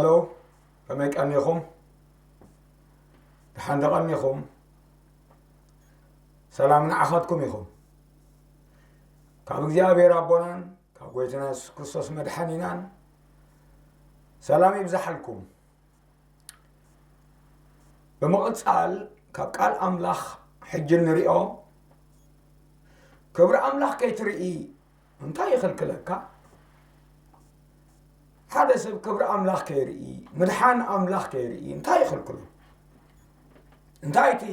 ሄሎ፣ ከመይ ቀኒኹም? ደሓን ዶ ቀኒኹም? ሰላም ንዓኻትኩም ይኹን። ካብ እግዚኣብሔር ኣቦናን ካብ ጎይታና የሱስ ክርስቶስ መድሓኒናን ሰላም ይብዛሓልኩም። ብምቕጻል ካብ ቃል ኣምላኽ ሕጂ እንሪኦ፣ ክብሪ ኣምላኽ ከይትርኢ እንታይ ይኽልክለካ? ሓደ ሰብ ክብሪ ኣምላኽ ከይርኢ፣ ምድሓን ኣምላኽ ከይርኢ እንታይ ይኽልክሎ? እንታይ እቲ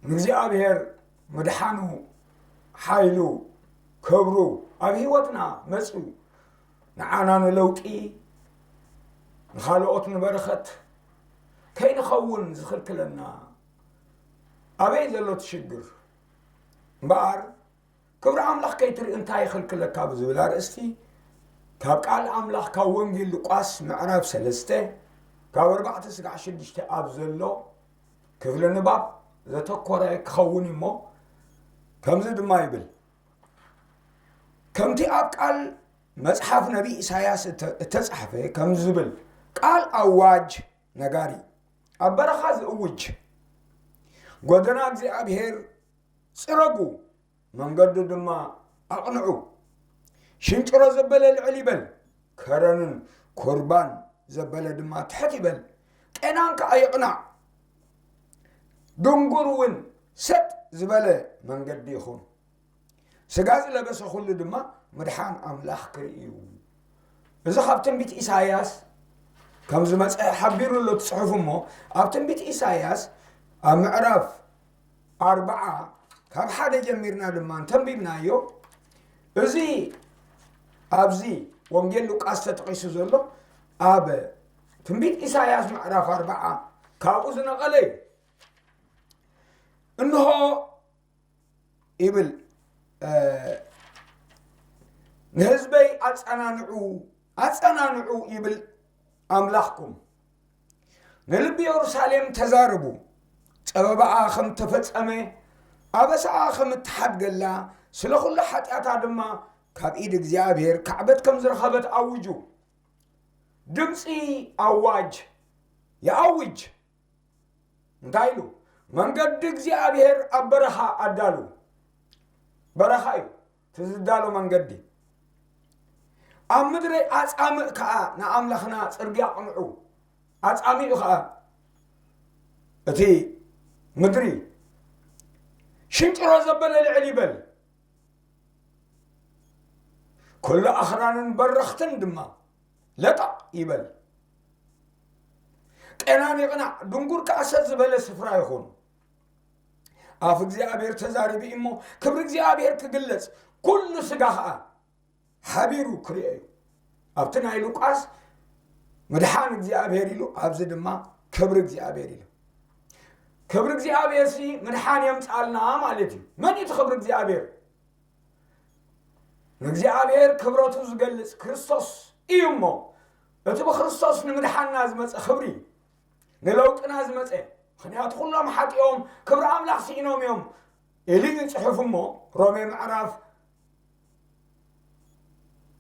ንእግዚኣብሔር ምድሓኑ፣ ሓይሉ፣ ክብሩ ኣብ ህይወትና መጺኡ ንዓና ንለውጢ፣ ንኻልኦት ንበረኸት ከይንኸውን ዝኽልክለና ኣበይ ዘሎ እቲ ሽግር? እምበኣር ክብሪ ኣምላኽ ከይትርኢ እንታይ ይኽልክለካ ብዝብል ኣርእስቲ ካብ ቃል ኣምላኽ ካብ ወንጌል ሉቃስ ምዕራፍ ሰለስተ ካብ ኣርባዕተ ስጋዕ ሽዱሽተ ኣብ ዘሎ ክፍሊ ንባብ ዘተኮረ ክኸውን እሞ ከምዚ ድማ ይብል። ከምቲ ኣብ ቃል መጽሓፍ ነቢይ ኢሳያስ እተ-፣ እተጻሕፈ ከምዚ ዝብል ቃል ኣዋጅ ነጋሪ ኣብ በረኻ ዝእውጅ፣ ጎደና እግዚኣብሔር ጽረጉ፣ መንገዱ ድማ ኣቕንዑ። ሽንጭሮ ዘበለ ልዕል ይበል፣ ከረንን ኩርባን ዘበለ ድማ ትሕት ይበል፣ ቄናን ከኣ ይቕናዕ፣ ድንጉር እውን ሰጥ ዝበለ መንገዲ ይኹን። ስጋ ዝለበሰ ኩሉ ድማ ምድሓን ኣምላኽ ክርኢ እዩ። እዚ ካብ ትንቢት ኢሳይያስ ከም ዝመጸ ሓቢሩ ኣሎ እቲ ጽሑፍ። እሞ ኣብ ትንቢት ኢሳይያስ ኣብ ምዕራፍ ኣርብዓ ካብ ሓደ ጀሚርና ድማ እንተንቢብናዮ፣ እዚ ኣብዚ ወንጌል ሉቃስ ተጠቒሱ ዘሎ ኣብ ትንቢት ኢሳይያስ ምዕራፍ ኣርብዓ ካብኡ ዝነቐለ እዩ። እንሆ ይብል፣ እ፣ ንህዝበይ ኣጸናንዑ፣ ኣጸናንዑ ይብል ኣምላኽኩም። ንልቢ የሩሳሌም ተዛረቡ፣ ጸበባኣ ከም ተፈጸመ፣ ኣበሳኣ ከም እትሓድገላ፣ ስለ ኩሉ ሓጢኣታ ድማ ካብ ኢድ እግዚኣብሔር ካዕበት ከም ዝረኸበት ኣውጁ። ድምጺ ኣዋጅ ይኣውጅ። እንታይ ኢሉ? መንገዲ እግዚኣብሔር ኣብ በረኻ ኣዳሉ። በረኻ እዩ እቲ ዝዳሎ መንገዲ። ኣብ ምድሪ ኣጻምእ ከኣ ንኣምላኽና ጽርግያ ኣቕንዑ። ኣጻሚኡ ከኣ እቲ ምድሪ ሽንጭሮ ዘበለ ልዕል ይበል። ኩሉ ኣኽራንን በረኽትን ድማ ለጠቕ ይበል። ቄናን ይቕናዕ፣ ድንጉር ከኣ ሰጥ ዝበለ ስፍራ ይኹን። ኣፍ እግዚኣብሔር ተዛሪቡ እዩ እሞ፣ ክብሪ እግዚኣብሔር ክግለጽ፣ ኩሉ ስጋ ኸኣ ሓቢሩ ክርእዮ እዩ። ኣብቲ ናይ ሉቃስ ምድሓን እግዚኣብሔር ኢሉ፣ ኣብዚ ድማ ክብሪ እግዚኣብሔር ኢሉ። ክብሪ እግዚኣብሔር ሲ ምድሓን የምጻልና ማለት እዩ። መን እዩ እቲ ክብሪ እግዚኣብሔር? ንእግዚኣብሔር ክብረቱ ዝገልጽ ክርስቶስ እዩ እሞ፣ እቲ ብክርስቶስ ንምድሓንና ዝመጸ ክብሪ፣ ንለውጥና ዝመጸ፣ ምኽንያቱ ኩሎም ሓጢኦም ክብሪ ኣምላኽ ስኢኖም እዮም ኢሉ እዩ ጽሑፍ። እሞ ሮሜ ምዕራፍ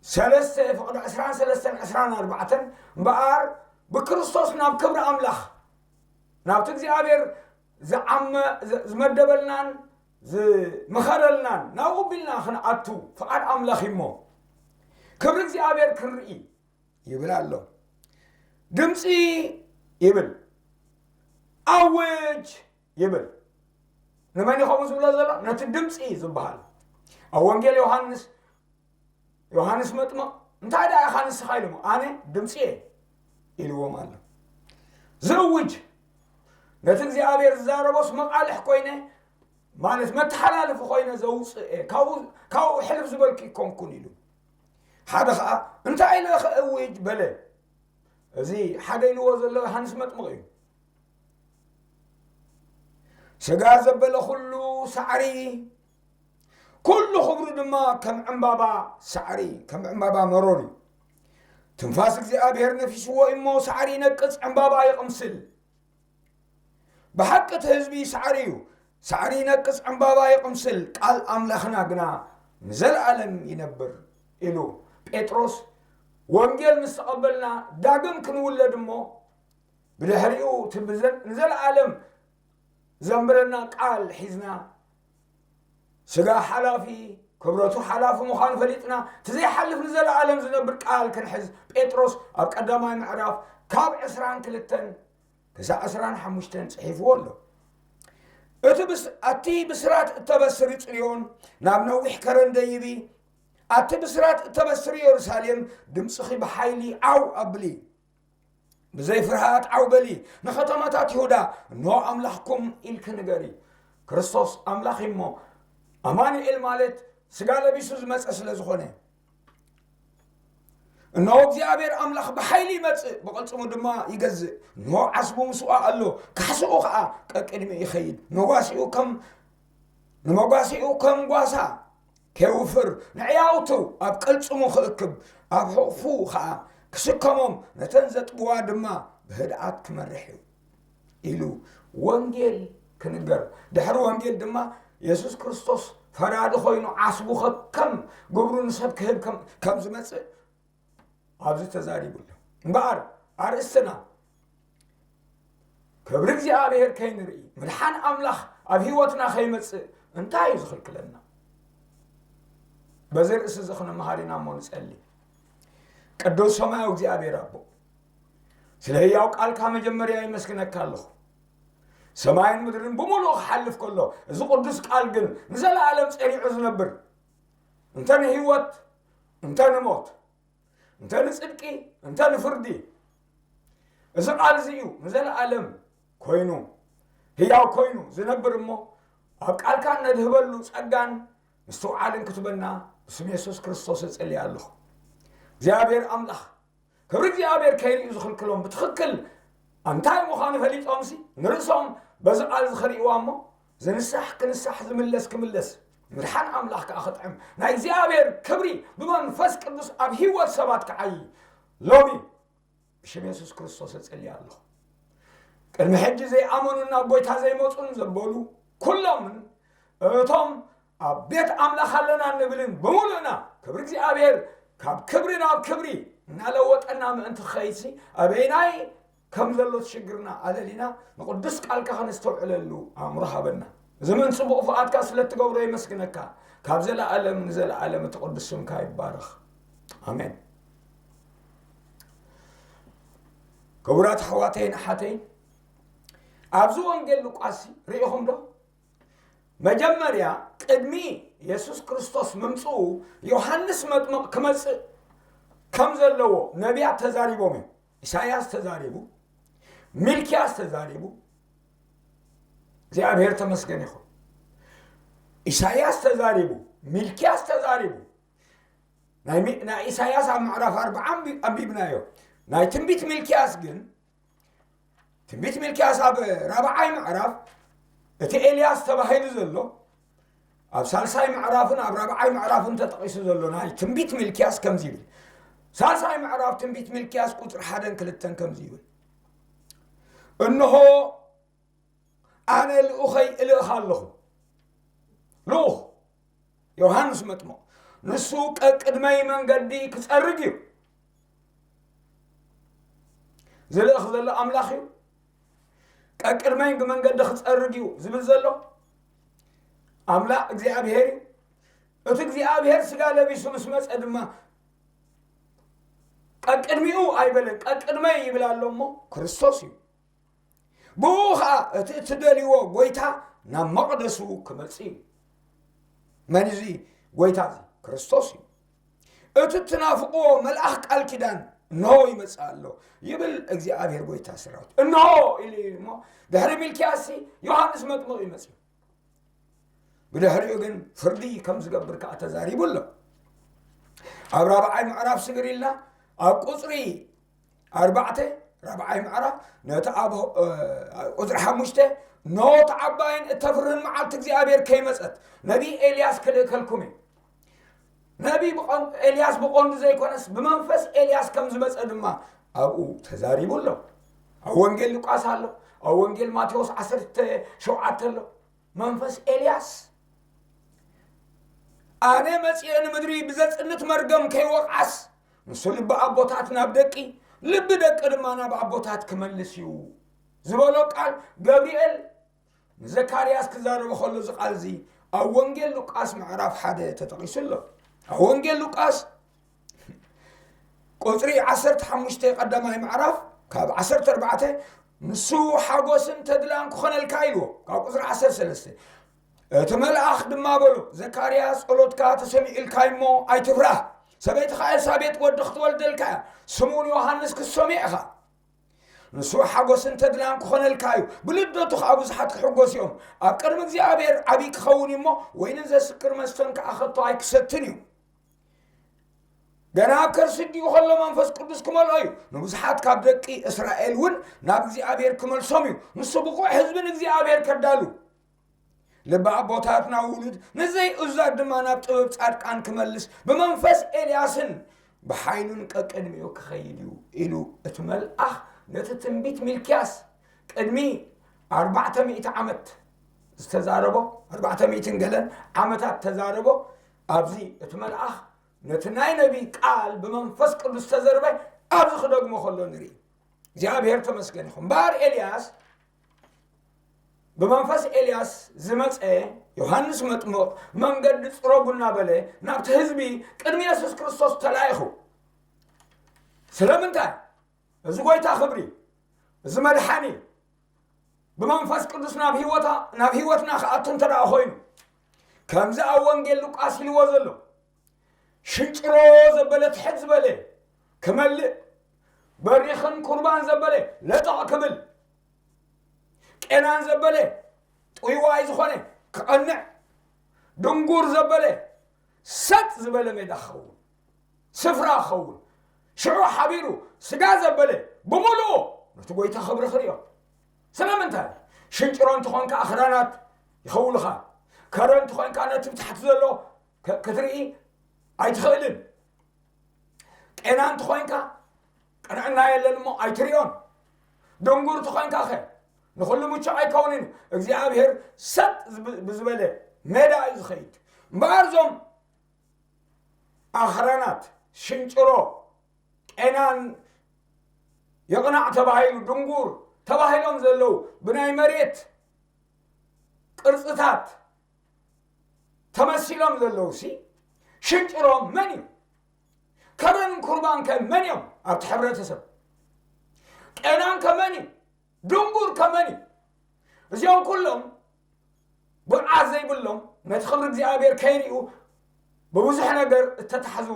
ሰለስተ ፍቕዲ ዕስራን ሰለስተን ዕስራን ኣርባዕተን፣ እምበኣር ብክርስቶስ ናብ ክብሪ ኣምላኽ፣ ናብቲ እግዚኣብሔር ዝዓመ-፣ ዝ-፣ ዝመደበልናን ዝምኸረልናን ናብኡ ቢልና ክንኣቱ ፍቓድ ኣምላኽ እዩ እሞ፣ ክብሪ እግዚኣብሔር ክንርኢ ይብል ኣሎ። ድምፂ ይብል፣ ኣውጅ ይብል። ንመን እዩ ከምኡ ዝብሎ ዘሎ? ነቲ ድምፂ ዝበሃል። ኣብ ወንጌል ዮሃንስ፣ ዮሃንስ መጥምቕ፣ "እንታይ ደኣ ኢኻ ንስኻ?" ኢሎሞ፣ "ኣነ ድምፂ እየ" ኢልዎም ኣሎ። ዝእውጅ፣ ነቲ እግዚኣብሔር ዝዛረቦስ መቓልሕ ኮይነ፣ ማለት መተሓላለፊ ኮይነ ዘውፅእ እየ፣ ካብኡ፣ ካብኡ ሕልፍ ዝበልኩ ይኮንኩን ኢሉ። ሓደ ኸዓ፣ "እንታይ ኢለ ኸእውጅ?" በለ። እዚ ሓደ ኢልዎ ዘሎ ዮሃንስ መጥምቕ እዩ። ስጋ ዘበለ ኩሉ ሳዕሪ፣ ኩሉ ክብሩ ድማ ከም ዕምባባ ሳዕሪ፣ ከም ዕምባባ መሮር እዩ። ትንፋስ እግዚኣብሔር ነፊስዎ እሞ ሳዕሪ ይነቅጽ፣ ዕምባባ ይቕምስል። ብሓቂ እቲ ህዝቢ ሳዕሪ እዩ። ሳዕሪ ይነቅጽ፣ ዕምባባ ይቕምስል፣ ቃል ኣምላኽና ግና ንዘለኣለም ይነብር ኢሉ ጴጥሮስ ወንጌል ምስ ተቐበልና ዳግም ክንውለድ እሞ ብድሕሪኡ እቲ ብዘ- ንዘለኣለም ዘንብረና ቃል ሒዝና ስጋ ሓላፊ ክብረቱ ሓላፊ ምዃኑ ፈሊጥና እቲ ዘይሓልፍ ንዘለኣለም ዝነብር ቃል ክንሕዝ ጴጥሮስ ኣብ ቀዳማይ ምዕራፍ ካብ ዕስራን ክልተን ክሳዕ ዕስራን ሓሙሽተን ጽሒፍዎ ኣሎ። እቲ ብስ- ኣቲ ብስራት እተበስሪ ጽዮን ናብ ነዊሕ ከረን ደይቢ፣ ኣቲ ብስራት እተበስሪ የሩሳሌም ድምፅኺ ብሓይሊ ዓው ኣብሊ። ብዘይ ፍርሃት ዓው በሊ፣ ንኸተማታት ይሁዳ እንሆ ኣምላኽኩም ኢልኪ ንገሪ። ክርስቶስ ኣምላኽ እዩ እሞ ኣማኑኤል ማለት ስጋ ለቢሱ ዝመፀ ስለ ዝኾነ። እንሆ እግዚኣብሔር ኣምላኽ ብሓይሊ ይመፅእ፣ ብቕልፅሙ ድማ ይገዝእ። እንሆ ዓስቡ ምስኡ ኣሎ፣ ካሕስኡ ኸዓ ቀቅድሚ ይኸይድ። መጓሲኡ ከም ንመጓሲኡ ከም ጓሳ ኬውፍር፣ ንዕያውቱ ኣብ ቅልጽሙ ክእክብ፣ ኣብ ሕቑፉ ኸኣ ክስከሞም፣ ነተን ዘጥብዋ ድማ ብህድኣት ክመርሕ እዩ ኢሉ ወንጌል ክንገር። ድሕሪ ወንጌል ድማ የሱስ ክርስቶስ ፈራዲ ኮይኑ ዓስቡ ከከም ግብሩ ንሰብ ክህብ ከም ከም ዝመጽእ ኣብዚ ተዛሪቡ ኣሎ። እምበኣር ኣርእስትና ክብሪ እግዚኣብሔር ከይንርኢ ምድሓን ኣምላኽ ኣብ ህይወትና ከይመጽእ እንታይ እዩ ዝኽልክለና? በዚ ርእሲ እዚ ክነመሃር ኢና እሞ ንጸሊ። ቅዱስ ሰማያዊ እግዚኣብሔር ኣቦ፣ ስለ ህያው ቃልካ መጀመርያ ይመስግነካ ኣለኹ። ሰማይን ምድርን ብምሉኡ ክሓልፍ ከሎ፣ እዚ ቅዱስ ቃል ግን ንዘለኣለም ጸኒዑ ዝነብር፣ እንተ ንህይወት እንተ ንሞት፣ እንተ ንጽድቂ እንተ ንፍርዲ፣ እዚ ቃል እዚ እዩ ንዘለኣለም ኮይኑ ህያው ኮይኑ ዝነብር እሞ፣ ኣብ ቃልካ እነድህበሉ ጸጋን ምስትውዓልን ክትበና ብስም የሱስ ክርስቶስ እጽሊ ኣለኹ። እግዚኣብሔር ኣምላኽ ክብሪ እግዚኣብሔር ከይርእዩ ዝኽልክሎም ብትኽክል እንታይ ምዃኑ ፈሊጦምሲ ንርእሶም በዚ ቃል እዚ ክርእይዋ እሞ ዝንሳሕ ክንሳሕ ዝምለስ ክምለስ ምድሓን ኣምላኽ ከዓ ክጥዕም ናይ እግዚኣብሔር ክብሪ ብመንፈስ ቅዱስ ኣብ ህይወት ሰባት ክዓይ ሎሚ ብሽም የሱስ ክርስቶስ እጽሊ ኣለኹ። ቅድሚ ሕጂ ዘይኣመኑን ናብ ጎይታ ዘይመፁን ዘበሉ ኩሎምን እቶም ኣብ ቤት ኣምላኽ ኣለና እንብልን ብምሉእና ክብሪ እግዚኣብሔር ካብ ክብሪ ናብ ክብሪ እናለወጠና ምእንቲ ክኸይድሲ ኣበይናይ ከም ዘሎ ሽግርና ኣለሊና ንቅዱስ ቃልካ ከነስተውዕለሉ ኣእምሮ ሃበና። እዚ ምን ጽቡቕ ፍቓድካ ስለ እትገብሮ የመስግነካ። ካብ ዘለኣለም ንዘለኣለም እቲ ቅዱስ ስምካ ይባረኽ። ኣሜን። ክቡራት ኣሕዋተይን ኣሓተይን፣ ኣብዚ ወንጌል ሉቃስ ርኢኹም ዶ? መጀመርያ ቅድሚ የሱስ ክርስቶስ ምምፅኡ ዮሃንስ መጥምቕ ክመፅእ ከም ዘለዎ ነቢያት ተዛሪቦም እዮም። ኢሳያስ ተዛሪቡ፣ ሚልኪያስ ተዛሪቡ። እግዚኣብሔር ተመስገን ይኹን። ኢሳያስ ተዛሪቡ፣ ሚልኪያስ ተዛሪቡ። ናይ ሚ- ናይ ኢሳያስ ኣብ ምዕራፍ ኣርብዓ ኣንቢ- ኣንቢብናዮ። ናይ ትንቢት ሚልኪያስ ግን ትንቢት ሚልኪያስ ኣብ ራብዓይ ምዕራፍ እቲ ኤልያስ ተባሂሉ ዘሎ ኣብ ሳልሳይ ምዕራፍን ኣብ ራብዓይ ምዕራፍን ተጠቒሱ ዘሎ ናይ ትንቢት ሚልኪያስ ከምዚ ይብል። ሳልሳይ ምዕራፍ ትንቢት ሚልኪያስ ቁፅሪ ሓደን ክልተን ከምዚ ይብል። እንሆ ኣነ ልኡኸይ እልእኽ ኣለኹ። ልኡኽ ዮሃንስ መጥምቕ ንሱ ቀቅድመይ መንገዲ ክጸርግ እዩ። ዝልእኽ ዘሎ ኣምላኽ እዩ። ቀቅድመይ መንገዲ ክጸርግ እዩ ዝብል ዘሎ ኣምላኽ እግዚኣብሔር እዩ። እቲ እግዚኣብሔር ስጋ ለቢሱ ምስ መጸ ድማ ቀቅድሚኡ ኣይበለን፣ ቀቅድመይ ይብል ኣሎ እሞ ክርስቶስ እዩ። ብኡ ኸዓ እቲ እትደልይዎ ጎይታ ናብ መቕደሱ ክመጽእ እዩ። መን እዚ ጎይታ እዚ? ክርስቶስ እዩ። እቲ እትናፍቕዎ መልኣኽ ቃል ኪዳን እንሆ ይመጽእ ኣሎ ይብል እግዚኣብሔር ጎይታ ሰራዊት። እንሆ ኢሉ እዩ እሞ ድሕሪ ሚልኪያስ ዮሃንስ መጥምቕ እዩ መጺኡ። ብድሕሪኡ ግን ፍርዲ ከም ዝገብር ከዓ ተዛሪቡ ኣሎ። ኣብ ራብዓይ ምዕራፍ ስግር ኢልና ኣብ ቁፅሪ ኣርባዕተ ራብዓይ ምዕራፍ ነቲ ኣብ ቁፅሪ ሓሙሽተ ኖ ተዓባይን እተፍርህን መዓልቲ እግዚኣብሔር ከይመፀት ነቢይ ኤልያስ ክልእከልኩም እዩ። ነቢይ ኤልያስ ብቐንዱ ዘይኮነስ ብመንፈስ ኤልያስ ከም ዝመፀ ድማ ኣብኡ ተዛሪቡ ኣሎ። ኣብ ወንጌል ሉቃስ ኣሎ፣ ኣብ ወንጌል ማቴዎስ ዓሰርተ ሸውዓተ ኣሎ። መንፈስ ኤልያስ ኣነ መፅኤ ንምድሪ ብዘፅንት መርገም ከይወቕዓስ ንሱ ልቢ ኣቦታት ናብ ደቂ፣ ልቢ ደቂ ድማ ናብ ኣቦታት ክመልስ እዩ ዝበሎ ቃል ገብርኤል ንዘካርያስ ክዛረቦ ከሎ፣ እዚ ቃል እዚ ኣብ ወንጌል ሉቃስ ምዕራፍ ሓደ ተጠቒሱ ኣሎ። ኣብ ወንጌል ሉቃስ ቁጽሪ ዓሰርተ ሓሙሽተ፣ ቀዳማይ ምዕራፍ፣ ካብ ዓሰርተ ኣርባዕተ፣ "ንሱ ሓጎስን ተድላን ክኾነልካ" ኢልዎ። ካብ ቁጽሪ ዓሰርተ ሰለስተ፣ እቲ መልኣኽ ድማ በሎ፣ "ዘካርያስ፣ ጸሎትካ ተሰሚዑልካ እሞ ኣይትፍራህ። ሰበይትኻ ኤልሳቤጥ ወዲ ክትወልደልካ እያ። ስሙ ንዮሃንስ ክትሰምዮ ኢኻ። ንሱ ሓጎስን ተድላን ክኾነልካ እዩ። ብልደቱ ኸኣ ብዙሓት ክሕጎሱ እዮም። ኣብ ቅድሚ እግዚኣብሔር ዓብዪ ክኸውን እዩ እሞ፣ ወይንን ዘስክር መስተን ከኣ ከቶ ኣይክሰትን እዩ። ገና ኣብ ከርሲ ኣዲኡ ከሎ መንፈስ ቅዱስ ክመልኦ እዩ። ንብዙሓት ካብ ደቂ እስራኤል እውን ናብ እግዚኣብሔር ክመልሶም እዩ። ንሱ ብቑዕ ህዝቢ ንእግዚኣብሔር ከዳሉ፣ ልቢ ኣቦታት ናብ ውሉድ፣ ንዘይእዙዛት ድማ ናብ ጥበብ ጻድቃን ክመልስ፣ ብመንፈስ ኤልያስን ብሓይሉን ቀቅድሚኡ ክኸይድ እዩ" ኢሉ እቲ መልኣኽ ነቲ ትንቢት ሚልክያስ ቅድሚ ኣርባዕተ ሚእቲ ዓመት ዝተዛረቦ፣ ኣርባዕተ ሚእትን ገለን ዓመታት ተዛረቦ። ኣብዚ እቲ መልኣኽ ነቲ ናይ ነቢይ ቃል ብመንፈስ ቅዱስ ዝተዘርበ ኣብዚ ክደግሞ ከሎ ንርኢ። እግዚኣብሔር ተመስገን ይኹን። እምበኣር ኤልያስ፣ ብመንፈስ ኤልያስ ዝመጸ ዮሃንስ መጥምቕ፣ "መንገዲ ጽረጉ" እናበለ ናብቲ ህዝቢ ቅድሚ የሱስ ክርስቶስ ተላኢኹ። ስለምንታይ? እዚ ጐይታ ክብሪ፣ እዚ መድሓኒ ብመንፈስ ቅዱስ ናብ ህይወታ፣ ናብ ህይወትና ክኣቱ እንተ ደኣ ኾይኑ፣ ከምዚ ኣብ ወንጌል ሉቃስ ኢልዎ ዘሎ፣ ሽንጭሮ ዘበለ ትሕት ዝበለ ክመልእ፣ በሪኽን ኩርባን ዘበለ ለጠቕ ክብል፣ ቄናን ዘበለ ጥውይዋይ ዝኾነ ክቐንዕ፣ ድንጉር ዘበለ ሰጥ ዝበለ ሜዳ ክኸውን፣ ስፍራ ክኸውን፣ ሽዑ ሓቢሩ ስጋ ዘበለ ብምሉኡ ነቲ ጐይታ ክብሪ ክርእዮ። ስለምንታይ? ሽንጭሮ እንተኾንካ ኣኽራናት ይኸውሉኻ፣ ከረ እንተኾንካ ነቲ ብታሕቲ ዘሎ ከ-፣ ክትርኢ ኣይትኽእልን። ቄና እንተኾንካ ቅንዕና የለን እሞ ኣይትርእዮን። ድንጉር እንተኾንካ ኸ ንኹሉ ምቹእ ኣይከውንን እዩ። እግዚኣብሔር ሰጥ ዝብ-፣ ብዝበለ ሜዳ እዩ ዝኸይድ። እምበኣር እዞም ኣኽራናት፣ ሽንጭሮ፣ ቄናን፣ የቕናዕ ተባሂሉ፣ ድንጉር ተባሂሎም ዘለዉ ብናይ መሬት ቅርጽታት ተመሲሎም ዘለዉ ሲ ሽንጭሮ መን እዩ? ከረን ኩርባን ከ መን እዮም ኣብቲ ሕብረተሰብ? ቄናን ከ መን እዩ? ድንጉር ከ መን እዩ? እዚኦም ኩሎም ብቕዓት ዘይብሎም፣ ነቲ ክብሪ እግዚኣብሔር ከይርእዩ ብብዙሕ ነገር እተታሕዙ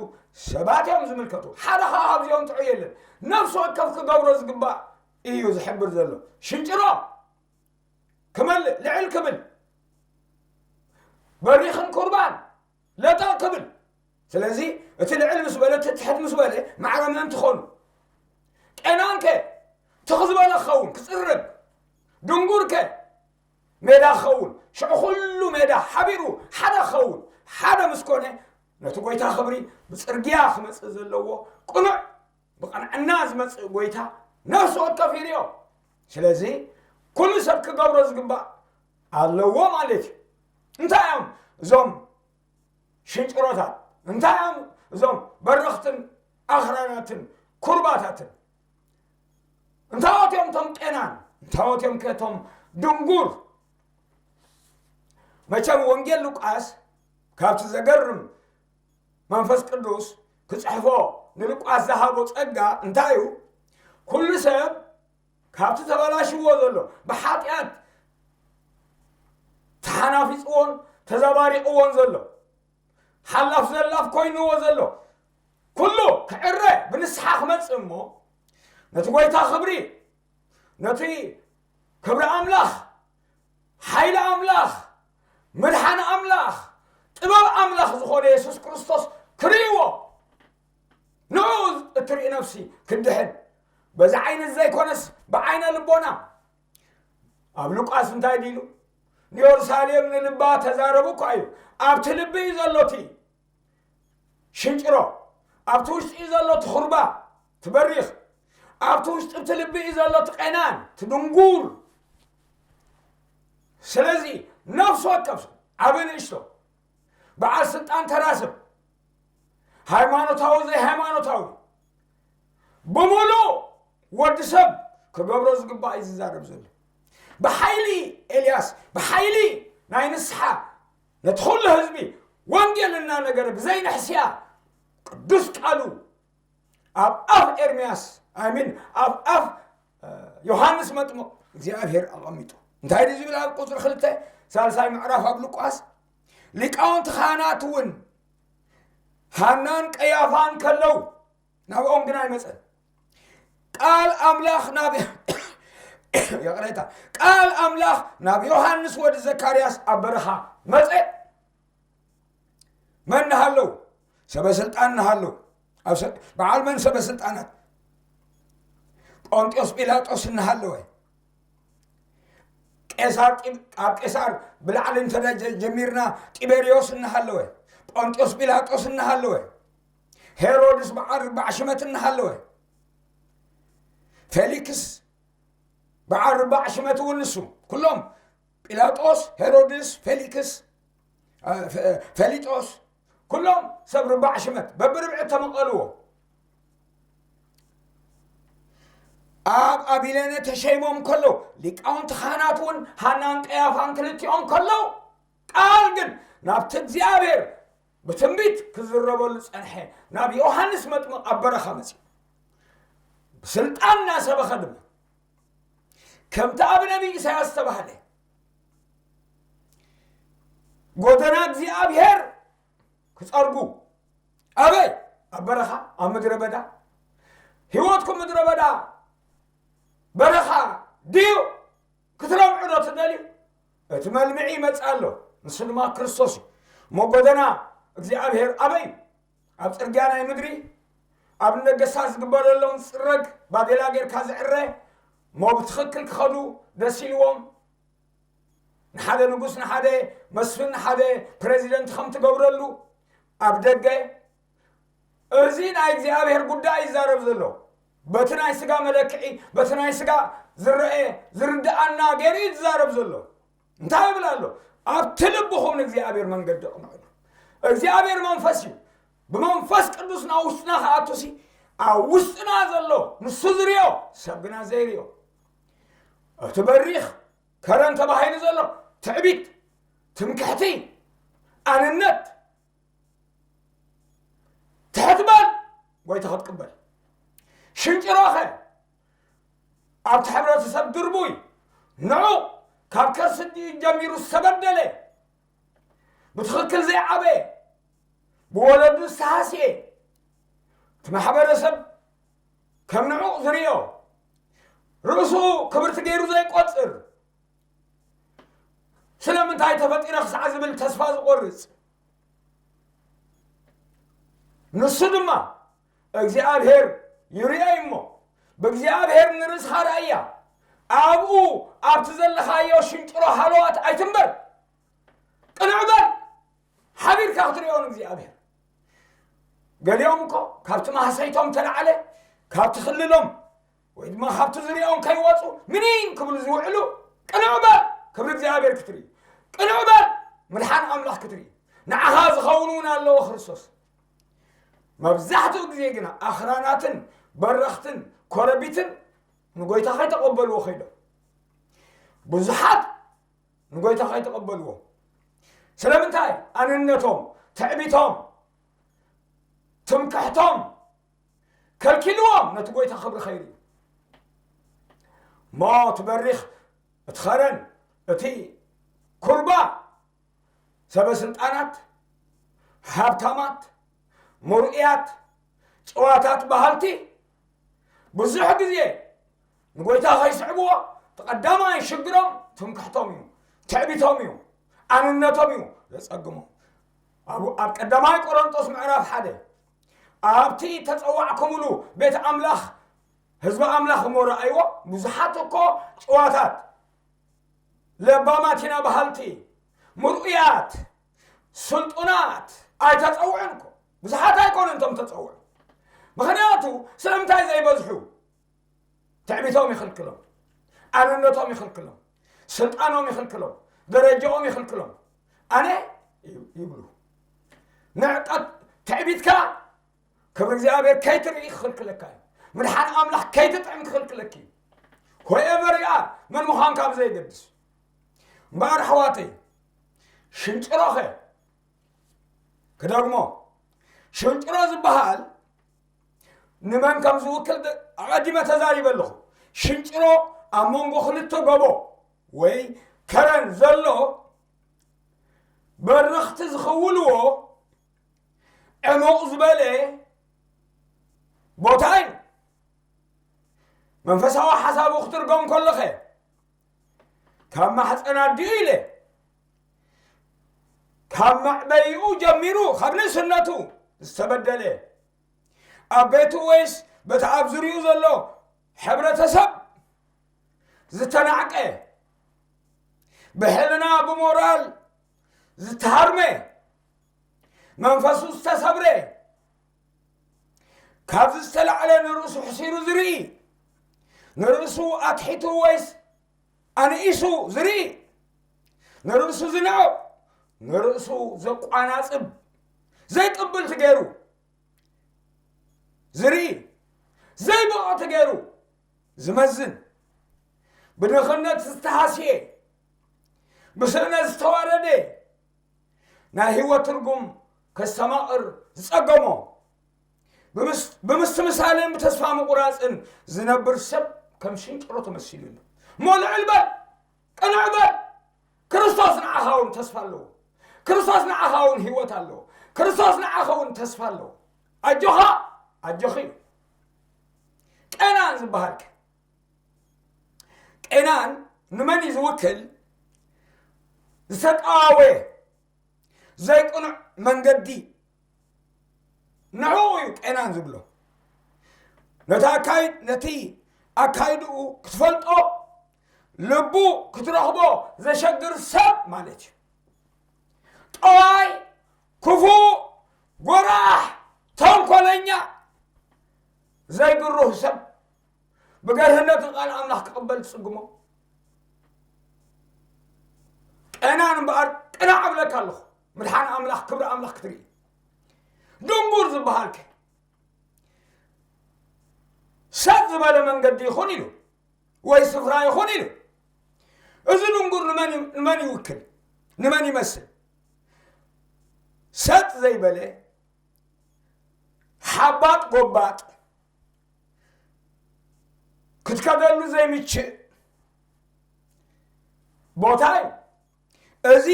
ሰባት እዮም ዝምልከቱ። ሓደ ኸኣ ካብዚኦም ጥዑይ የለን። ነፍሲ ወከፍ ክገብሮ ዝግባእ እዩ ዝሕብር ዘሎ። ሽንጭሮ ክመልእ፣ ልዕል ክብል፣ በሪኽን ኩርባን ለጠቕ ክብል። ስለዚ እቲ ልዕል ምስ በለ፣ እቲ ትሕት ምስ በለ፣ ማዕረ ምእንቲ ኾኑ። ቄናንከ ትኽ ዝበለ ክኸውን፣ ክጽረግ፣ ድንጉርከ ሜዳ ክኸውን፣ ሽዑ ኩሉ ሜዳ ሓቢሩ ሓደ ክኸውን። ሓደ ምስ ኮነ፣ ነቲ ጐይታ ክብሪ ብጽርግያ ክመጽእ ዘለዎ ቅኑዕ፣ ብቕንዕና ዝመጽእ ጐይታ ነፍሲ ወከፍ ይርእዮ። ስለዚ ኩሉ ሰብ ክገብሮ ዝግባእ ኣለዎ ማለት እዩ። እንታይ እዮም እዞም ሽንጭሮታት? እንታይ እዮም እዞም በረኽትን ኣኽራናትን ኩርባታትን? እንታዎት እዮም እቶም ቄናን? እንታዎት እዮም ከቶም ድንጉር? መቸም ወንጌል ሉቃስ ካብቲ ዘገርም መንፈስ ቅዱስ ክጽሕፎ ንሉቃስ ዝሃቦ ጸጋ እንታይ እዩ? ኩሉ ሰብ ካብቲ ተበላሽዎ ዘሎ፣ ብሓጢኣት ተሓናፊጽዎን ተዘባሪቕዎን ዘሎ፣ ሓላፍ ዘላፍ ኮይንዎ ዘሎ ኩሉ ክዕረ፣ ብንስሓ ክመጽእ እሞ፣ ነቲ ጐይታ ክብሪ፣ ነቲ ክብሪ ኣምላኽ፣ ሓይሊ ኣምላኽ፣ ምድሓን ኣምላኽ፣ ጥበብ ኣምላኽ ዝኾነ የሱስ ክርስቶስ ክርእይዎ፣ ንዑ እትርኢ ነፍሲ ክትድሕን፣ በዚ ዓይኒ ዘይኮነስ ብዓይነ ልቦና። ኣብ ሉቃስ እንታይ ድሉ? ንየሩሳሌም ንልባ ተዛረቡ እኳ እዩ። ኣብቲ ልቢ እዩ ዘሎ እቲ ሽንጭሮ፣ ኣብቲ ውሽጢ እዩ ዘሎ እቲ ኹርባ፣ እቲ በሪኽ፣ ኣብቲ ውሽጢ እቲ ልቢ እዩ ዘሎ እቲ ቄናን፣ እቲ ድንጉር። ስለዚ ነፍሲ ወከፍ ሰብ፣ ዓቢ ንእሽቶ፣ በዓል ስልጣን፣ ተራ ሰብ፣ ሃይማኖታዊ ዘይሃይማኖታዊ፣ ብምሉእ ወዲ ሰብ ክገብሮ ዝግባእ እዩ ዝዛረብ ዘሎ። ብሓይሊ ኤልያስ፣ ብሓይሊ ናይ ንስሓ ነቲ ኩሉ ህዝቢ ወንጌል እናነገረ ብዘይንሕስያ ቅዱስ ቃሉ ኣብ ኣፍ ኤርምያስ፣ ኣይ ሚን፣ ኣብ ኣፍ ዮሃንስ መጥምቕ እግዚኣብሔር ኣቐሚጡ። እንታይ ድዩ ዝብል ኣብ ቁፅሪ ክልተ ሳልሳይ ምዕራፍ ኣብ ሉቃስ? ሊቃውንቲ ካህናት እውን ሃናን ቀያፋን ከለዉ ናብኦም ግን ኣይመፀን። ቃል ኣምላኽ ናብ ይቕሬታ፣ ቃል ኣምላኽ ናብ ዮሃንስ ወዲ ዘካርያስ ኣብ በረኻ መፀ። መን እናሃለዉ? ሰበ ስልጣን እናሃለዉ። ኣብ ሰ- በዓል መን ሰበ ስልጣናት? ጳንጢዮስ ጲላጦስ እናሃለወ፣ ቄሳር ጢብ- ኣብ ቄሳር ብላዕሊ እንተ ጀ- ጀሚርና፣ ጢበርዮስ እናሃለወ፣ ጳንጢዮስ ጲላጦስ እናሃለወ፣ ሄሮድስ በዓል ርባዕ ሽመት እናሃለወ፣ ፌሊክስ በዓል ርባዕ ሽመት እውን ንሱ፣ ኩሎም ጲላጦስ፣ ሄሮድስ፣ ፌሊክስ፣ አ፣ ፈ- ፈሊጦስ፣ ኩሎም ሰብ ርባዕ ሽመት በብርብዒ ተመቐልዎ። ኣብ ኣቢለነ ተሸይሞም ከለዉ ሊቃውንቲ ካህናት እውን ሃናን ቀያፋን ክልቲኦም ከለዉ፣ ቃል ግን ናብቲ እግዚኣብሔር ብትንቢት ክዝረበሉ ጸንሐ ናብ ዮሃንስ መጥምቕ ኣብ በረኻ መጺኡ። ብስልጣን እናሰበኸ ድማ ከምቲ ኣብ ነቢይ ኢሳያስ ዝተባህለ ጎደና እግዚኣብሔር ክጸርጉ። ኣበይ? ኣብ በረኻ፣ ኣብ ምድረ በዳ። ህይወትኩም ምድረ በዳ፣ በረኻ ድዩ? ክትለምዑ ዶ ትደልዩ? እቲ መልምዒ ይመጽእ ኣሎ፣ ንሱ ድማ ክርስቶስ እዩ። እሞ ጎደና እግዚኣብሔር ኣበይ እዩ? ኣብ ጽርግያ ናይ ምድሪ፣ ኣብ ነገስታት ዝግበረሎም ዝጽረግ፣ ባዴላ ጌርካ ዝዕረ፣ እሞ ብትኽክል ክኸዱ ደስ ኢልዎም፣ ንሓደ ንጉስ፣ ንሓደ መስፍን፣ ንሓደ ፕሬዚደንት ከም ትገብረሉ ኣብ ደገ። እዚ ናይ እግዚኣብሔር ጉዳይ ይዛረብ ዘሎ። በቲ ናይ ስጋ መለክዒ፣ በቲ ናይ ስጋ ዝረአ ዝርድኣና ገይሩ እዩ ዝዛረብ ዘሎ። እንታይ ይብል ኣሎ? ኣብቲ ልብኹም ንእግዚኣብሔር መንገዲ ኣቕንዕሉ። እግዚኣብሔር መንፈስ እዩ። ብመንፈስ ቅዱስ ናብ ውስጥና ክኣቱሲ፣ ኣብ ውስጥና ዘሎ ንሱ ዝርዮ፣ ሰብ ግና ዘይርዮ። እቲ በሪኽ ከረን ተባሂሉ ዘሎ ትዕቢት፣ ትምክሕቲ፣ ኣንነት፣ ትሕት በል፣ ጎይታ ክትቅበል። ሽንጭሮኸ ኣብቲ ሕብረተሰብ ድርቡይ፣ ንዑቕ፣ ካብ ከርሲ ኣዲኡ ጀሚሩ ዝተበደለ፣ ብትኽክል ዘይዓበየ፣ ብወለዱ ዝተሃስየ፣ እቲ ማሕበረሰብ ከም ንዑቕ ዝርእዮ፣ ርእሱ ክብርቲ ገይሩ ዘይቆጽር፣ ስለምንታይ ተፈጢረ ክሳዕ ዝብል ተስፋ ዝቆርጽ፣ ንሱ ድማ እግዚኣብሔር ይርእይ እሞ፣ ብእግዚኣብሔር ንርእስኻ ርኣያ። ኣብኡ ኣብቲ ዘለኻዮ ሽንጭሮ ሃለዋት ኣይትንበር። ቅንዕ በል፣ ሓቢርካ ክትርእዮ ንእግዚኣብሔር። ገሊኦም እኮ ካብቲ ማህሰይቶም ተላዕለ፣ ካብቲ ክልሎም ወይ ድማ ካብቲ ዝርእዮም ከይወፁ ምኒን ክብሉ ዝውዕሉ። ቅንዕ በል፣ ክብሪ እግዚኣብሔር ክትርኢ። ቅንዕ በል፣ ምድሓን ኣምላኽ ክትርኢ። ንዓኻ ዝኸውን እውን ኣለዎ ክርስቶስ። መብዛሕትኡ ግዜ ግና ኣኽራናትን በረኽትን ኮረቢትን ንጎይታ ከይተቐበልዎ ከይዶም። ብዙሓት ንጎይታ ከይተቐበልዎ። ስለምንታይ? ኣንነቶም፣ ትዕቢቶም፣ ትምክሕቶም ከልኪልዎም ነቲ ጎይታ ክብሪ ከይርእዩ። እሞ እቲ በሪኽ፣ እቲ ኸረን፣ እቲ ኩርባ፣ ሰበ ስልጣናት፣ ሃብታማት፣ ምርኡያት፣ ጭዋታት፣ በሃልቲ ብዙሕ ግዜ ንጎይታ ከይስዕብዎ፣ እቲ ቀዳማይ ሽግሮም ትምክሕቶም እዩ፣ ትዕቢቶም እዩ፣ ኣንነቶም እዩ ዘጸግሞም። ኣብ፣ ኣብ ቀዳማይ ቆሮንጦስ ምዕራፍ ሓደ፣ ኣብቲ ተጸዋዕኩምሉ ቤት ኣምላኽ፣ ህዝቢ ኣምላኽ እሞ ረኣይዎ፣ ብዙሓት እኮ ጭዋታት፣ ለባማት ኢና በሃልቲ፣ ምርኡያት፣ ስልጡናት ኣይተጸውዑን እኮ። ብዙሓት ኣይኮኑን እቶም ተጸውዑ። ምኽንያቱ ስለምንታይ ዘይበዝሑ? ትዕቢቶም ይኽልክሎም፣ ኣንነቶም ይኽልክሎም፣ ስልጣኖም ይኽልክሎም፣ ደረጃኦም ይኽልክሎም። ኣነ ይብሉ። ንዕቀት፣ ትዕቢትካ ክብሪ እግዚኣብሔር ከይትርኢ ክኽልክለካ እዩ። ምድሓን ኣምላኽ ከይትጥዕም ክኽልክለኪ እዩ። Whoever you are፣ መን ምዃንካ ብዘየገድስ። እምበኣር ኣሕዋተይ፣ ሽንጭሮኸ ክደግሞ፣ ሽንጭሮ ዝበሃል ንመን ከም ዝውክል ድ-፣ ኣቐዲመ ተዛሪበ ኣለኹ። ሽንጭሮ ኣብ መንጎ ክልተ ጎቦ ወይ ከረን ዘሎ በረኽቲ ዝኽውልዎ ዕሙቕ ዝበለ ቦታ እዩ። መንፈሳዊ ሓሳቡ ክትርጎም ከለኸ፣ ካብ ማሕፀን ኣዲኡ ኢለ፣ ካብ መዕበይኡ ጀሚሩ፣ ካብ ንእስነቱ ዝተበደለ፣ ኣብ ቤቱ ወይስ በቲ ኣብ ዙሪኡ ዘሎ ሕብረተሰብ ዝተናዕቀ፣ ብሕልና ብሞራል ዝተሃርመ፣ መንፈሱ ዝተሰብረ፣ ካብዚ ዝተላዕለ ንርእሱ ሕሲሩ ዝርኢ፣ ንርእሱ ኣትሒቱ ወይስ ኣንኢሱ ዝርኢ፣ ንርእሱ ዝንዕቕ፣ ንርእሱ ዘቋናጽብ፣ ዘይቅብልቲ ገይሩ ዝርኢ፣ ዘይብቕዕቲ ገይሩ ዝመዝን፣ ብድኽነት ዝተሃስየ፣ ብስእነት ዝተዋረደ፣ ናይ ህይወት ትርጉም ከስተማቕር ዝጸገሞ፣ ብምስ-፣ ብምስትምሳልን ብተስፋ ምቑራጽን ዝነብር ሰብ ከም ሽንጭሮ ተመሲሉ ኣሎ። እሞ ልዕል በል፣ ቅንዕ በል። ክርስቶስ ንዓኻ እውን ተስፋ ኣለዎ። ክርስቶስ ንዓኻ እውን ህይወት ኣለዎ። ክርስቶስ ንዓኻ እውን ተስፋ ኣለዎ። ኣጆኻ፣ ኣጆኺ እዩ። ቄናን ዝበሃል ከ? ቄናን ንመን እዩ ዝውክል? ዝተቃወየ ዘይቅኑዕ መንገዲ ንዕኡ እዩ ቄናን ዝብሎ። ነቲ ኣካይድ-፣ ነቲ ኣካይድኡ ክትፈልጦ ልቡ ክትረኽቦ ዘሸግር ሰብ ማለት እዩ። ጠዋይ፣ ክፉእ፣ ጎራሕ፣ ተንኮለኛ፣ ዘይግሩህ ሰብ፣ ብገርህነት ቃል ኣምላኽ ክቕበል ትጽግሞ። ቄናን እምበኣር ቅናዕ እብለካ ኣለኹ። ምድሓን ኣምላኽ፣ ክብሪ ኣምላኽ ክትርኢ። ድንጉር ዝበሃልከ ሰጥ ዝበለ መንገዲ ይኹን ኢሉ ወይ ስፍራ ይኹን ኢሉ። እዚ ድንጉር ንመን ይ-፣ ንመን ይውክል? ንመን ይመስል? ሰጥ ዘይበለ ሓባጥ ጎባጥ ክትከደሉ ዘይምችእ ቦታ እዩ። እዚ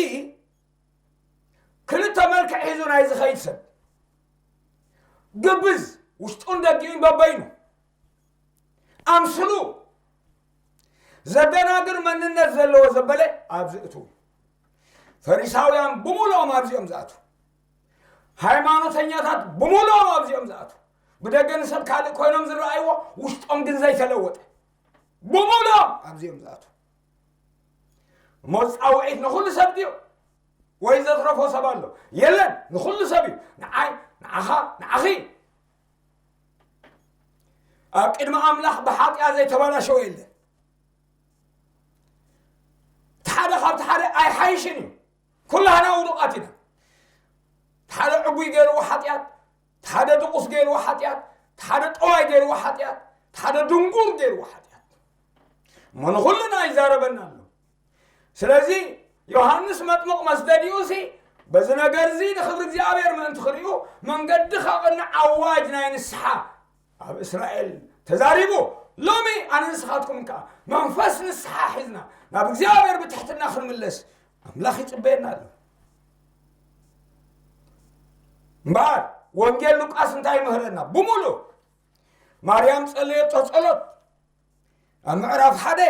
ክልተ መልክዕ ሒዙ ናይ ዝኸይድ ሰብ፣ ግብዝ፣ ውሽጡን ደጊኡን በበይኑ ኣምስሉ ዘደናግር መንነት ዘለዎ ዘበለ ኣብዚ እትዉ። ፈሪሳውያን ብምሉኦም ኣብዚኦም ዝኣትዉ። ሃይማኖተኛታት ብምሉኦም ኣብዚኦም ዝኣትዉ። ብደገ ንሰብ ካልእ ኮይኖም ዝረኣይዎ፣ ውሽጦም ግን ዘይተለወጠ። ብምሉኦም ኣብዚኦም ዝኣትዉ። እሞ ጻውዒት ንኹሉ ሰብ ድዩ? ወይ ዘትረፎ ሰብ ኣሎ? የለን፣ ንኹሉ ሰብ እዩ። ንዓይ፣ ንዓኻ፣ ንዓኺ። ኣብ ቅድሚ ኣምላኽ ብሓጢኣት ዘይተበላሸወ የለን። እቲ ሓደ ካብቲ ሓደ ኣይሓይሽን እዩ። ኩላህና ውዱቓት ኢና። እቲ ሓደ ዕጉይ ገይርዎ ሓጢኣት፣ እቲ ሓደ ድቑስ ገይርዎ ሓጢኣት፣ እቲ ሓደ ጠዋይ ገይርዎ ሓጢኣት፣ እቲ ሓደ ድንጉር ገይርዎ ሓጢኣት። እሞ ንኹልና ይዛረበና ኣሎ። ስለዚ ዮሃንስ መጥምቕ መስደዲኡሲ በዚ ነገር እዚ ንኽብሪ እግዚኣብሔር ምእንቲ ክርእዩ መንገዲ ከቕንዕ ኣዋጅ ናይ ንስሓ ኣብ እስራኤል ተዛሪቡ። ሎሚ ኣነ ንስኻትኩም ከኣ መንፈስ ንስሓ ሒዝና ናብ እግዚኣብሔር ብትሕትና ክንምለስ ኣምላኽ ይጽበየና ኣሎ። እምበኣር ወንጌል ሉቃስ እንታይ ይምህረና? ብምሉእ ማርያም ጸለየቶ ጸሎት ኣብ ምዕራፍ ሓደ፣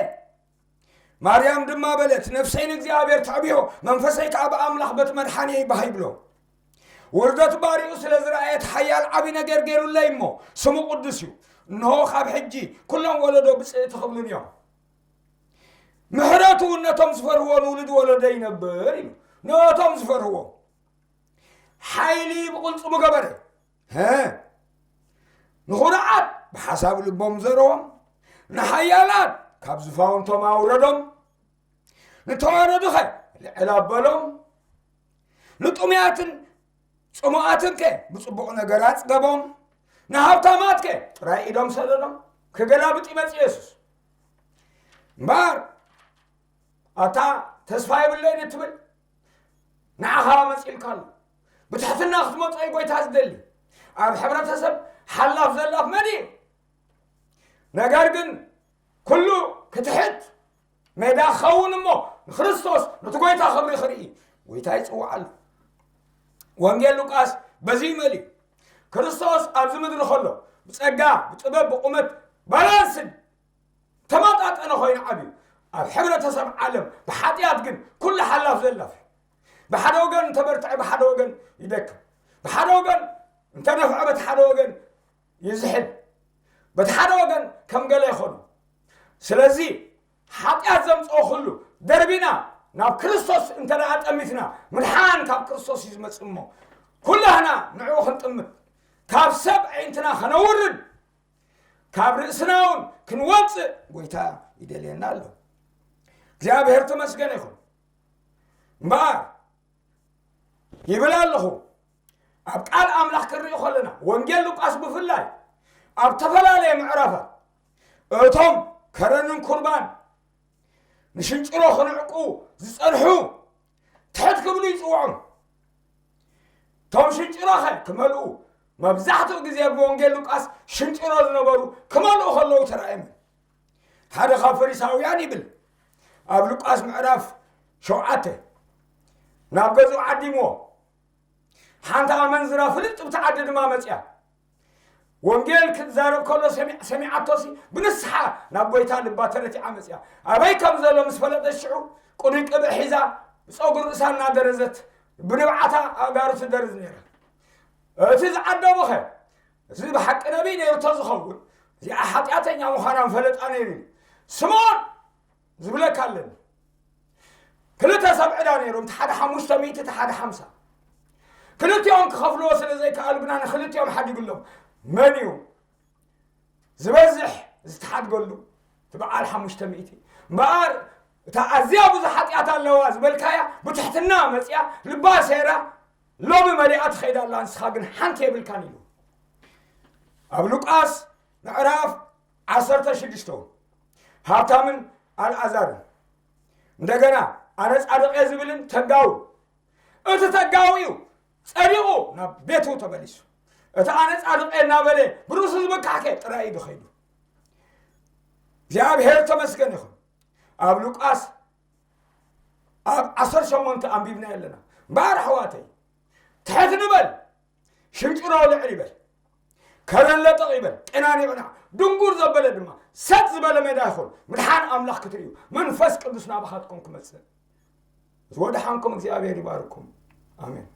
ማርያም ድማ በለት፣ ነፍሰይ ንእግዚኣብሔር ተዕብዮ፣ መንፈሰይ ከኣ ብኣምላኽ በቲ መድሓንየይ ባህ ይብሎ። ውርደት ባሪኡ ስለ ዝረኣየ፣ እቲ ሓያል ዓቢ ነገር ገይሩለይ እሞ፣ ስሙ ቅዱስ እዩ። እንሆ፣ ካብ ሕጂ ኩሎም ወለዶ ብጽእቲ ክብሉኒ እዮም። ምሕረቱ እውን ነቶም ዝፈርህዎ ንውሉድ ወለዶ ይነብር ኢሉ። ነቶም ዝፈርህዎ ሓይሊ ብቕልጽሙ ገበረ። ሀ፣ ንኹርዓት ብሓሳብ ልቦም ዘረዎም፣ ንሓያላት ካብ ዝፋውንቶም ኣውረዶም፣ ንተዋረዱኸ ልዕል ኣበሎም፣ ንጥሙያትን ጽሙኣትንከ ብጽቡቕ ነገር ኣጽገቦም፣ ንሃብታማትከ ጥራይ ኢዶም ሰደዶም። ክገላብጥ ይመጽእ የሱስ። እምበኣር ኣታ ተስፋ የብለይን እትብል፣ ንዓኻ መጺእልካ ኣሎ። ብትሕትና ክትመጾ እዩ ጎይታ ዝደሊ። ኣብ ሕብረተሰብ ሓላፍ ዘላፍ መን እዩ? ነገር ግን ኩሉ ክትሕት ሜዳ ክኸውን እሞ ንክርስቶስ ነቲ ጎይታ ክብሪ ክርኢ ጎይታ ይጽውዓሉ። ወንጌል ሉቃስ በዚ ይመልዩ። ክርስቶስ ኣብዚ ምድሪ ከሎ ብጸጋ፣ ብጥበብ፣ ብቑመት ባላንስን ተመጣጠነ ኮይኑ ዓብዩ። ኣብ ሕብረተሰብ ዓለም ብሓጢኣት ግን ኩሉ ሓላፍ ዘላፍ እዩ። ብሓደ ወገን እንተበርትዐ ብሓደ ወገን ይደክም። ብሓደ ወገን እንተነፍዐ በቲ ሓደ ወገን ይዝሕል። በቲ ሓደ ወገን ከም ገለ ይኾኑ። ስለዚ ሓጢኣት ዘምፅኦ ኩሉ ደርቢና ናብ ክርስቶስ እንተ ደኣ ጠሚትና፣ ምድሓን ካብ ክርስቶስ እዩ ዝመጽእ እሞ፣ ኩላህና ንዕኡ ክንጥምት፣ ካብ ሰብ ኣዒንትና ከነውርድ፣ ካብ ርእስና እውን ክንወጽእ ጎይታ ይደልየና ኣሎ። እግዚኣብሔር ተመስገን ይኹን። እምበኣር ይብል ኣለኹ፣ ኣብ ቃል ኣምላኽ ክንርኢ ከለና፣ ወንጌል ሉቃስ ብፍላይ ኣብ ተፈላለየ ምዕራፋት፣ እቶም ከረንን ኩርባን ንሽንጭሮ ክንዕቁ ዝጸንሑ ትሕት ክብሉ ይጽውዖም። እቶም ሽንጭሮኸ ክመልኡ፣ መብዛሕትኡ ግዜ ብወንጌል ሉቃስ ሽንጭሮ ዝነበሩ ክመልኡ ከለዉ ተራእዮም። ሓደ ካብ ፈሪሳውያን ይብል፣ ኣብ ሉቃስ ምዕራፍ ሸውዓተ፣ ናብ ገዝኡ ዓዲምዎ። ሓንቲ ኣመንዝራ ፍልጥቲ ዓዲ ድማ መጽያ። ወንጌል ክዛረብ ከሎ ሰሚ-፣ ሰሚዓቶሲ ብንስሓ ናብ ጎይታ ልባ ተረቲዓ መጽያ። ኣበይ ከም ዘሎ ምስ ፈለጠት ሽዑ ቅኑይ ቅብእ ሒዛ ብጸጉሪ ርእሳ እናደረዘት ብንብዓታ ኣእጋሩ ትደርዝ ነይራ። እቲ ዝዓደሞኸ፣ እዚ ብሓቂ ነቢይ ነይሩ ተዝኸውን፣ እዚኣ ሓጢኣተኛ ምዃና ምፈለጣ ነይሩ እዩ። ስምዖን ዝብለካ ኣለኒ። ክልተ ሰብ ዕዳ ነይሮም፣ እቲ ሓደ ሓሙሽተ ሚእቲ፣ እቲ ሓደ ሓምሳ። ክልቲኦም ክኸፍልዎ ስለ ዘይከኣሉ ግና ንክልቲኦም ሓዲጉሎም። መን እዩ ዝበዝሕ ዝተሓድገሉ? እቲ በዓል ሓሙሽተ ሚእቲ። እምበኣር እታ ኣዝያ ብዙሕ ሓጢኣት ኣለዋ ዝበልካያ ብትሕትና መጽያ፣ ልባ ሰይራ፣ ሎሚ መሊኣ ትኸይድ ኣላ፣ ንስኻ ግን ሓንቲ የብልካን ኢሉ። ኣብ ሉቃስ ምዕራፍ ዓሰርተ ሽዱሽተ እውን ሃብታምን ኣልኣዛርን፣ እንደገና ኣነ ጻድቕ እየ ዝብልን ተጋዊ፣ እቲ ተጋዊ እዩ ጸዲቑ ናብ ቤቱ ተመሊሱ። እቲ ኣነ ጻድቕ እየ እናበለ ብርእሱ ዝመካሕከ ጥራይ እዩ ዝኸይዱ። እግዚኣብሔር ተመስገን ይኹን። ኣብ ሉቃስ ኣብ ዓሰርተ ሸሞንተ ኣንቢብና ኣለና። እምበኣር ኣሕዋተይ፣ ትሕት ንበል፣ ሽንጭሮ ልዕል ይበል፣ ከረን ለጠቕ ይበል፣ ጤናን ይቕናዕ፣ ድንጉር ዘበለ ድማ ሰጥ ዝበለ ሜዳ ይኹን። ምድሓን ኣምላኽ ክትርእዩ መንፈስ ቅዱስ ናባኻትኩም ክመጽእ። ዝወድሓንኩም እግዚኣብሔር ይባርኩም። ኣሜን።